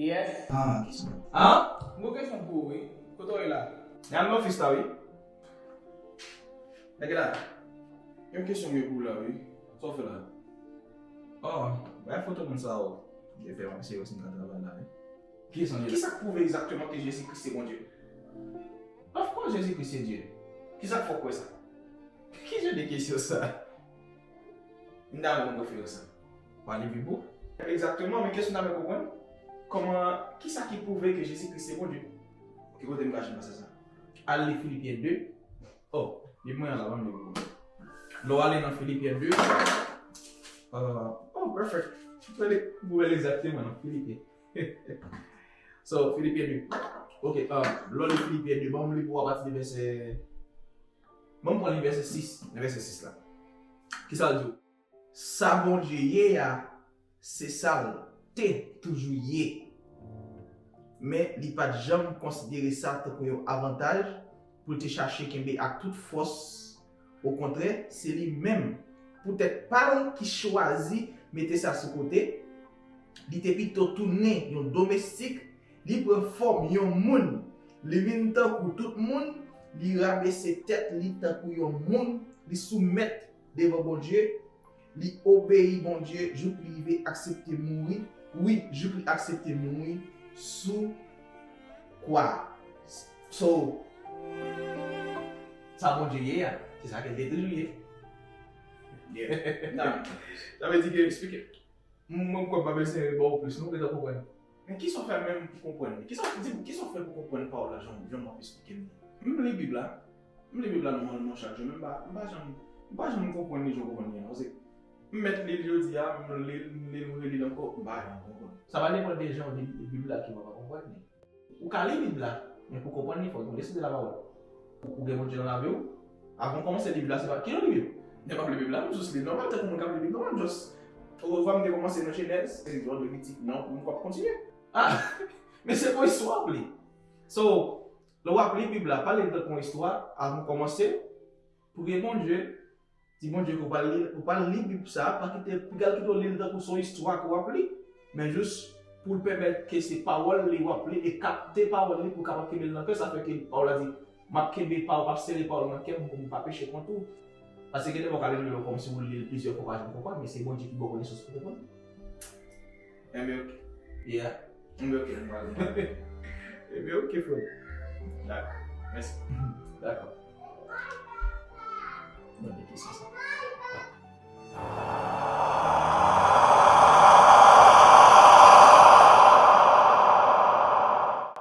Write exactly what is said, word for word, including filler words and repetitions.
Yes. Ah, kesyon. An? M gon kesyon pou ou, wi. Kote w ye la? Nan ofis la, wi. Nèg la. Yon kesyon m gen pou ou la, wi. Sa w fè la? Oh, bay foto moun sa yo. Mwen fè yon seri si m ka travay la, wi. Ki sa w ye la? Kisa k pwouve egzakteman ke Jezi Kris se Bondye? Of course, Jezi Kris se Dye. Kisa k fè w kwè sa? Ki jan de kesyon sa? M ta renmen konn referans lan. Pale pi bo. Egzakteman, men kesyon nan men konprann. Kòman, kisa ki pwouve ke Jezi Kris se Bondye? Ki kote m ka jwenn pase sa? Al li Filipyen de. Oh, Bib mwen an la, ban m li pou ou. Lè w ale nan Filipyen de. Uh, oh, perfect. Tande, m pou wè l egzakteman nan Filipyen. So, Filipyen de. Ok, uh, lè w li Filipyen de, ban m li pou ou apati de vèsè Bon, m pran li vèsè sis, nan vèsè sis la. Kisa l di w? Sa Bondye ye a, se sa l te toujou ye. Men li pa t janm konsidere sa tankou yon avantaj pou l te chache kenbe ak tout fòs. Okontrè, se li menm, poutèt pa l, ki chwazi mete sa sou kote. Li te pito tounen yon domestik, li pran fòm yon moun, li vin tankou tout moun, li rabese tèt li tankou yon moun, li soumèt devan Bondye, li obeyi Bondye jouk li rive aksepte mouri, wi, jouk li aksepte mouri sou kwa a. So, sa Bondye ye a, se sa ke l te toujou ye. Yeah. Sa vle di ke, eksplike. M, mwen, m kwè m pa bezwen ba w plis, non, ou gentan konprann. Men kisa w fè menm pou konprann li? Kisa w, di m, kisa w fè pou konprann pawòl la, jan, jan m ap esplike l? M li Bib la. M li Bib la nòmalman chak jou, men m pa, m pa janm, m pa janm konprann li jan w konprann li an. Paske m mèt li l jodi a, m li l, m li l, m reli l ankò, m pa janm konprann. Sa va depann de jan w li Bib la ki w pa konprann li. Ou ka li Bib la, men pou konprann li, fòk ou lese de lapawòl. Ou, ou gen Bondye nan lavi w. Avan w kòmanse li Bib la, se pa ki jan w li Bib? Lè m ap li Bib la, m jis li l nòmal, tankou moun k ap li Bib nòmal, m jis, orevwa, m te kòmanse nan Jenèz, se li Levitik, non, m p ap kontinye. Ah, men se pa istwa w ap li. So, lè w ap li Bib la, pa li l tankou yon istwa, avan w kòmanse, priye Bondye, Di Bondye ke w pral li, ou pral li Bib sa a, pa kite, piga l kite w li l tankou se yon istwa ke w ap li, men jis pou l pèmèt ke se pawòl li w ap li e kapte pawòl li pou w kapab kenbe l nan kè, sa fè ke pawòl la di, m ap kenbe pawòl, m ap sere pawòl nan kè m pou m pa peche kont ou. Paske gen de fwa w ka li l kòmsi w li l plizyè fwa w pa janm konprann, men se Bondye ki ba w konesans pou w konprann. Enben, ok. Yeah. Enben, ok, m pral, m pral. Enben, ok, frè. Dakò. Mèsi. Dakò. Bon, de kesyon sa.